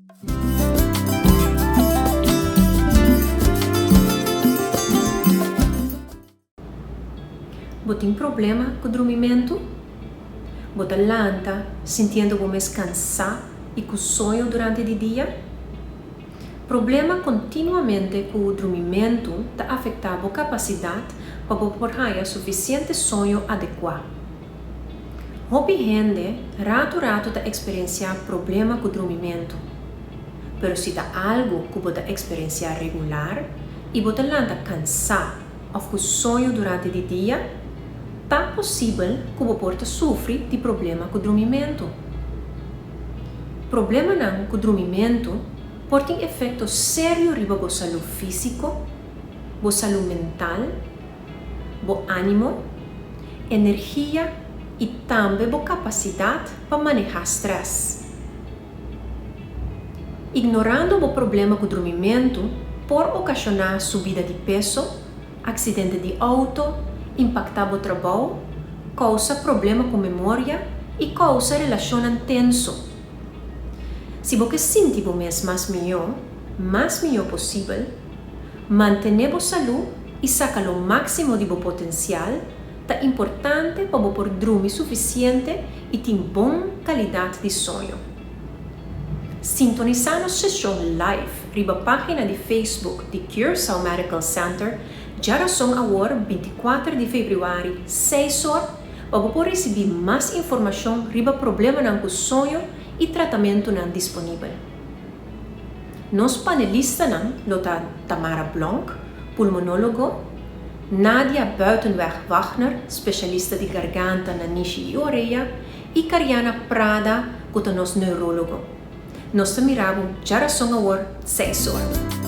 Bo tin problema ku drumimentu? Bo ta lanta sintiendo bo mes kansá i ku soño durante di dia? Problema kontinuamente ku drumimentu ta afektá bo kapasidat pa bo por haña sufisiente soño adekuá. Hopi hende ratu ratu ta eksperensiá problema ku drumimentu. Pero si ta algu ku bo ta eksperensiá regular i bo ta lanta kansá òf ku soño durante di dia, ta posibel ku bo por ta sufri di problema ku drumimentu. Problemanan ku drumimentu por tin efekto serio riba bo salú físiko, bo salú mental, bo ánimo, energia i tambe bo kapasidat pa manehá strès. Ignorando bo problema ku drumimentu por okashoná subida di peso, aksidente di outo, impaktá bo trabou, kousa problema ku memoria i kousa relashonnan tenso. Si bo ke sinti bo mes mas mihó, mas mihó posibel, mantené bo salú i saka lo máksimo di bo potensial ta importante pa bo por drumi sufisiente i tin bon kalidat di soño. Sintonisá nos seshon live riba página di Facebook di Curaçao Medical Center djarason awor 24 di febrüari seis or pa bo por risibí mas informashon riba problemanan ku soño i tratamentunan disponibel. Nos panelistanan lo ta Tamara Blonk, pulmonólogo, Nadia Buitenweg-Wagner, spesialista di garganta, nanishi i orea, i Cariana Prada ku ta nos neurólogo. Nos ta mira bo djarason awor seis or.